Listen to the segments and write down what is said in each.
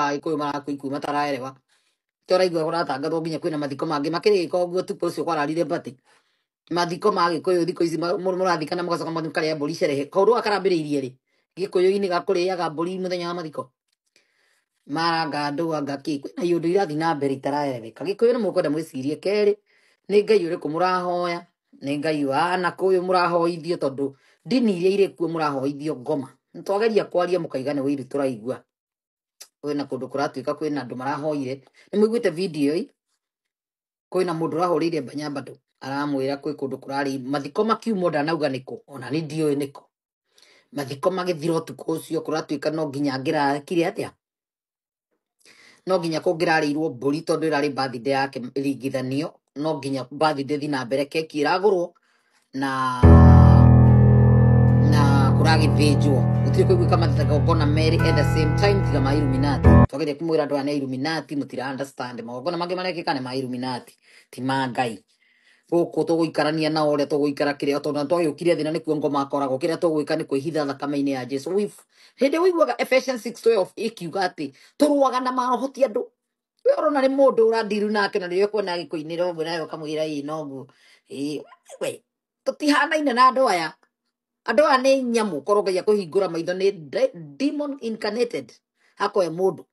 Agĩkũyũ marakuikui mataraerewa. Tũraigua kũratangathwo nginya kwĩna mathiko mangĩ makĩrĩka ũguo tukũ ũcio kwararire mbati. Mathiko ma Gĩkũyũ thikũ ici mũrathikana mũgacoka mũkarĩa mbũri cerehe. Kaũndũ gaka karambĩrĩirie rĩ? Gĩkũyũ-inĩ gakũrĩaga mbũri mũthenya wa mathiko. Maranga andũ anga kĩ. Kwĩna iũndũ irathiĩ na mbere itaraereweka. Gĩkũyũ nĩ mũkwenda mwĩcirie kerĩ nĩ Ngai ũrĩkũ mũrahoya, nĩ Ngai wa anakũyũ mũrahoithio tondũ ndini iria irĩ kuo mũrahoithio ngoma. Nĩtwageria kwaria mũkaiga nĩ wĩiru tũraigua. Kwĩna kũndũ kũratuĩka kwĩna andũ marahoire. Nĩ mũiguĩte video ĩ? Kwĩna mũndũ ũrahũrĩire Mbanya bado aramwĩra kwĩ kũndũ kũrarĩ mathiko makiumwo ndanauga nĩkũ ona ni ndiũĩ nĩkũ. Mathiko magĩthira ũtukũ ũcio kũratuĩka no nginya angĩrakire atĩa, no nginya kũngĩrarĩirwo mbũri tondũ ĩrarĩ birthday yake ĩringithanio, no nginya birthday ĩthiĩ na mbere, keki ĩragũrwo na kũragĩthĩnjwo. Gũtirĩ kũiguĩka magongona merĩ at the same time tiga ma Illuminati. Twageria kũmwĩra andũ aya nĩ Illuminati mũtira understand. Magongona mangĩ marekĩka nĩ ma Illuminati ti ma Ngai. Gũkũ tũgũikarania nao ũrĩa tũgũikara kĩrĩa tondũ twagĩũkire thĩ na nĩkuo ngoma akoragwo. Kĩrĩa tũgwĩka nĩ kwĩhitha thakame-inĩ ya Jesu. Hĩndĩ ũiguaga Ephesians 6:12 ĩkiuga atĩ tũrũaga na maroho ti andũ. We ũrona nĩ mũndũ ũrandiru nake na rĩrĩa ũkuona agĩkũinĩra ũguo nawe ũkamwĩra ĩĩ noguo. Ĩĩ we tũtihanaine na andũ aya. Andũ aya nĩ nyamũ korwo Ngai akũhingũra maitho nĩ demon incarnated. Akoya mũndũ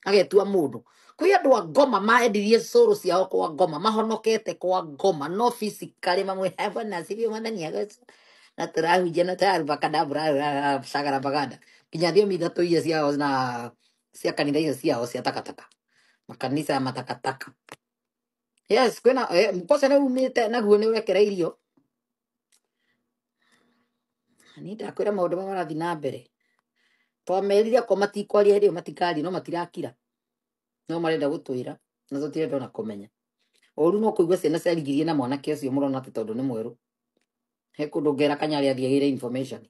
agetua mũndũ. Kwĩ andũ a ngoma maendirie cũrũ ciao kwa ngoma, mahonokete kwa ngoma, no physically mamwe bwana sivyo mwathani agocwo na tũrahunjia na tũraruba kadabra shagara baganda nginya thiomi ithatũ iria ciao na cia kanitha icio ciao cia takataka, makanitha ya matakataka. Yes, kwĩna mũkoca nĩ umĩte naguo nĩ ũrekereirio. Niĩ ndakwĩra maũndũ marĩa marathiĩ na mbere. Twamerire akorwo matikwaria hĩndĩ ĩyo matikaria, no matirakira. No marenda gũtwĩra na tũtirenda ona kũmenya. Ũru no kũigua ciana ciarigirie na mwanake ũcio mũrona atĩ tondũ nĩ mwerũ. He kũndũ ngera Kanyarĩ athiagĩire information.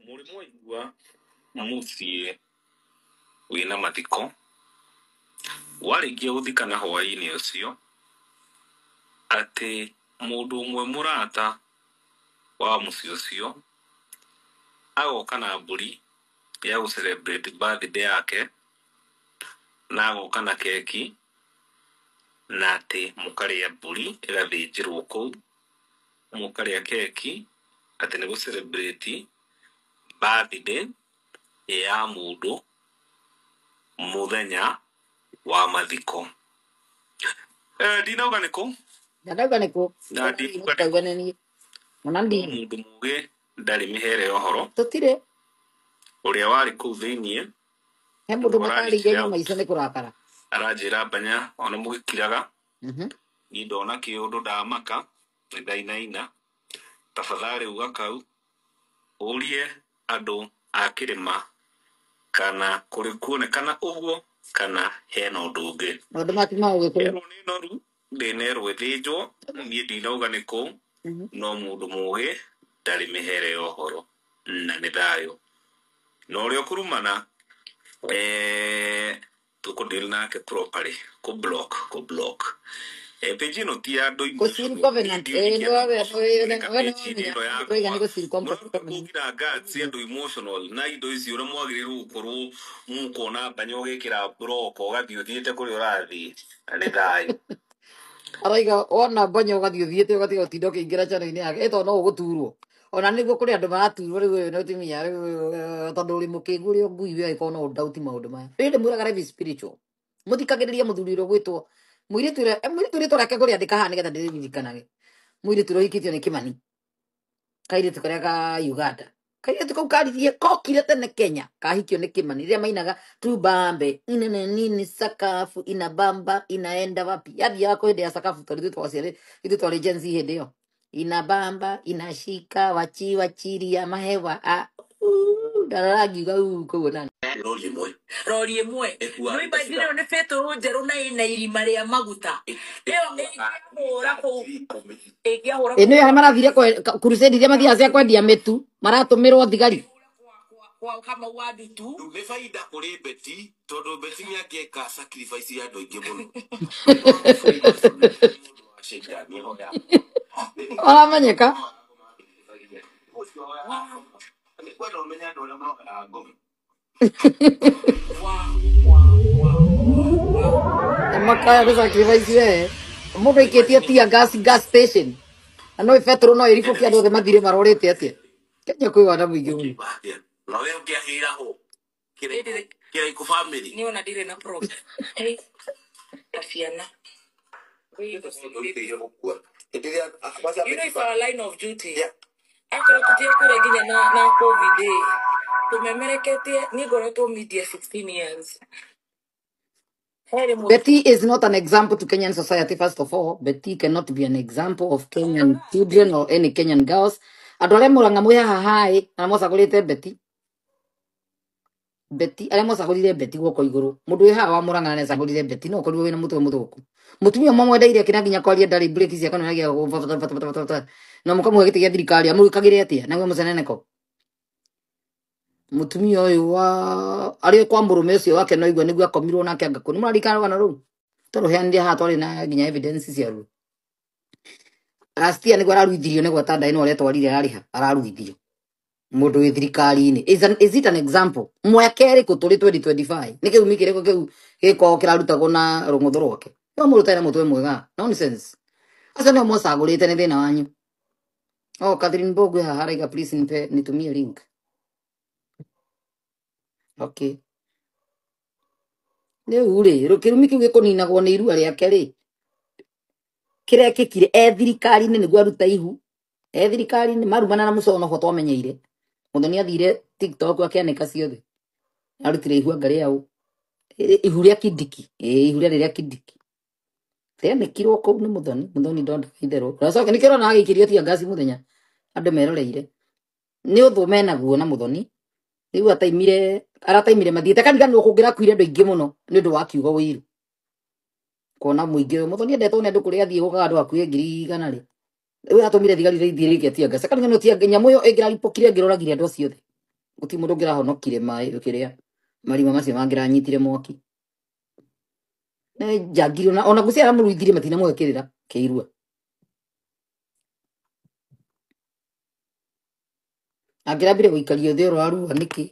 Mũrĩ mwaigua mũciĩ wĩna mathiko warĩkia gũthikana hwaĩ-inĩ ũcio atĩ mũndũ ũmwe mũrata wa mũciĩ ũcio agoka na mbũri ya gũ celebrate birthday yake na agoka na keki na atĩ mũkarĩa mbũri ĩgathĩnjĩrwo kũu, mũkarĩa keki atĩ nĩ gũ celebrate birthday ya mũndũ mũthenya wa mathiko. Ndinauga nĩkũ? Ndinauga nĩkũ? Na ndinauga nĩkũ? Nĩ. Ona ndi. Mũndũ mũgĩ ndarĩ mĩhere ya ũhoro. Tũtirĩ. Ũrĩa warĩ kũu thĩiniĩ. He mũndũ matarĩirie nyama icio nĩ kũrakara. Aranjĩra Mbanya ona mũgĩkiraga. Niĩ ndona kĩũndũ ndamaka, nĩ ndainaina. Tafadhali uga kau ũrie andũ a kĩrĩma kana kũrĩ kuonekana ũguo kana hena ũndũ ũngĩ. Maũndũ mati ma ũgĩkũyũ. Erwo nĩ noru, ndĩnerwo ĩthĩnjwo, niĩ ndinauga nĩkũ, no mũndũ mũgĩ ndarĩ mĩhere ya ũhoro na nĩ thayũ. Na ũrĩa ũkũrumana, tũkũ deal nake properly, kũ block, kũ block. Page ĩno ti ya andũ Kũ seal emotional. covenant. Ndiũĩ nĩkĩ Nĩ andũ emotional. we Reka nĩ page ĩno wamenya. yakwa. Tũiga nĩ gũ seal Mũrauga covenant. kũngira guts andũ emotional na indo ici ũrĩa mwagĩrĩirwo gũkorwo mũkona Mbanya ũgĩkĩra block ũgathiĩ ũthiĩte kũrĩa ũrathiĩ na nĩ thayũ. Araiga wona Mbanya ũgathiĩ ũthiĩte ũgatiga gũtinda ũkĩingĩra channel-inĩ yake ĩ tondũ no ũgũturwo. Ona nĩguo kũrĩ andũ maraturwo rĩu ũyũ nĩ ũtumia rĩu tondũ ũrĩ mũkĩgu ũrĩ o ngui we angĩkorwo no ũndauti maũndũ maya. Rĩu ndĩmwĩraga life is spiritual. Mũthikagĩrĩria mũthuri ũrĩa ũgwĩtwo mũirĩtu ũrĩa mũirĩtu rĩtwa rĩake ngũrĩandĩka haha nĩgetha ndĩrĩririkanage. Mũirĩtu ũrĩa ũhikĩtio nĩ Kĩmani. Kairĩtu karĩa ka Uganda. Kairĩtu kau karirie kokire tene Kenya kahikio nĩ Kĩmani rĩrĩa mainaga tubambe inene nini sakafu inabamba inaenda wapi. Yathiaga kwĩ hĩndĩ ya sakafu tondũ ithuĩ twaciarĩ ithuĩ twarĩ Gen Z hĩndĩ ĩyo. Inabamba inashika wachi wachiria mahewa a ndarora ngiuga uu kũu nani. Rori ĩmwe. Rori ĩmwe. Ĩkuaga Nĩ imagine ĩyo nĩ betũrũ njerũ na ĩna irima rĩa maguta. Ĩyo ĩngĩahũra kũu. Ĩngĩahũra Ĩ nĩ arĩa marathire crusade iria mathiaga cia kwendia mĩtu maratũmĩrwo thigari. Kwa Kamau wa Ndutu. Rĩu nĩ baida kũrĩ Beti tondũ Beti nĩ angĩeka sacrifice ya andũ aingĩ mũno. Mũndũ wa caitani hoya. Maramenyeka. Nĩ kwenda ũmenye andũ arĩa mahoyaga ngoma. Wa wa wa wa wa. Makaya nĩ sacrifice we. Mũndũ aikĩtie tear gas gas station. Na no betũrũ no ĩribũke andũ othe mathire marorĩte atĩa. Kenya kwĩ wana mũingĩ mũno. Na we ũngĩahĩra ho kĩraikũ family. Niĩ ona ndirĩ na problem. Hey, na ciana. You know it's our line of duty. Akorwo tũtiakuire nginya na COVID ĩ, tũmemereketie niĩ ngoretwo media 16 years. Herĩ mũndũ Betty is not an example to Kenyan society, first of all. Betty cannot be an example of Kenyan children or any Kenyan girls. Andũ arĩa mũrang'a mwĩ haha haĩ, na mũcagũrĩte Betty. Betty, arĩa mũcagũrire Betty guoko igũrũ. Mũndũ wĩ haha wa mũrang'a na nĩacagũrire Betty, no ũkorirwo wĩna mũtwe mũthũku. Mũtumia ũmwe mwendeire akĩra nginya kwaria ndarĩ break cia kanua nĩagia na mũkamũhe gĩtĩ gĩa thirikari amũgĩkagĩre atĩa na mũceneneko. Mũtumia ũyũ wa arĩ kwa mũrũme ũcio wake no igua nĩguo akomirwo nake anga kũ. Nĩ mũraririkana rũgano rũu? Tũrũheanire haha twarĩ na nginya evidence ciaruo. Last year nĩguo araruithirio nĩ gwata ndaĩ no aretwarire ararĩha araruithio mũndũ wĩ thirikari-inĩ is it an example mwaka ĩrĩkũ tũrĩ 2025 nĩ kĩrumi kĩrĩkũ kĩu gĩkoragwo kĩrarutagwo na rũng'uthu rwake no mũndũ ũtarĩ na mũtwe mwega nonsense acio nĩo mũcagũrĩte nĩ thĩna wanyu. Oh, Catherine Mbogwe haha araiga please nipe nitumie link. Okay, rĩu rĩ kĩrumi kĩu gĩkũninagwo nĩ irua rĩake rĩ kĩrekĩkire e thirikari-inĩ nĩguo aruta ihu e thirikari-inĩ marumana na mũcono ho twamenyeire Mũthoni athire TikTok akĩanĩka ciothe arutire ihu anga rĩaũ ihu rĩa Kindiki ĩĩ ihu rĩarĩ rĩa Kindiki rĩanĩkirwo kũu nĩ Mũthoni. Mũthoni ndondaga itherũ nacoke nĩkĩo ũrona agĩikĩrio tear gas mũthenya andũ meroreire nĩ ũthũ menaguo na Mũthoni rĩu ataimire arataimire mathiĩte kariganĩrwo kũngĩrakuire andũ aingĩ mũno nĩ ũndũ wa kiugo wĩiru kuona mũingĩ ũyũ Mũthoni endetwo nĩ andũ kũrĩa athiĩ gũkaga andũ hakuhĩ 100,000 rĩ rĩu atũmire thigari ithiĩ rĩngĩ tear gas kariganĩrwo tear nyamũ ĩyo ĩngĩraripũkire ĩngĩroragire andũ acio othe gũtirĩ mũndũ ũngĩrahonokire maĩ kĩrĩa marima macio mangĩranyitire mwaki nĩ njangiri ona ngũcia aramũruithirie matinamũhe kĩrĩra kĩirua angĩrambire gũikario thĩ oro arua nĩkĩ.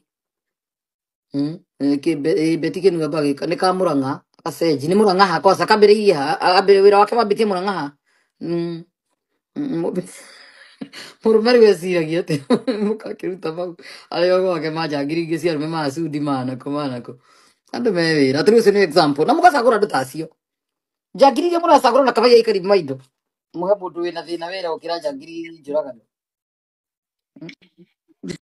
Beti kĩnua bagĩka nĩ ka Mũrang'a gacenji nĩ Mũrang'a ha kwaca kambĩrĩirie ha ambĩrĩrie wĩra wake wambĩtie Mũrang'a ha. Mũrũme rĩu eciragia atĩ mũkakĩruta mau arĩa gwake manjangiri ingĩ cia arũme macudi manakũ manakũ andũ me wĩra atĩ rĩu ũcio nĩ example na mũgacagũra andũ ta acio njangiri iria mũracagũra na kabaia aikari ma indo mũhe mũndũ wĩna thĩna wĩra gũkĩra njangiri njũragano.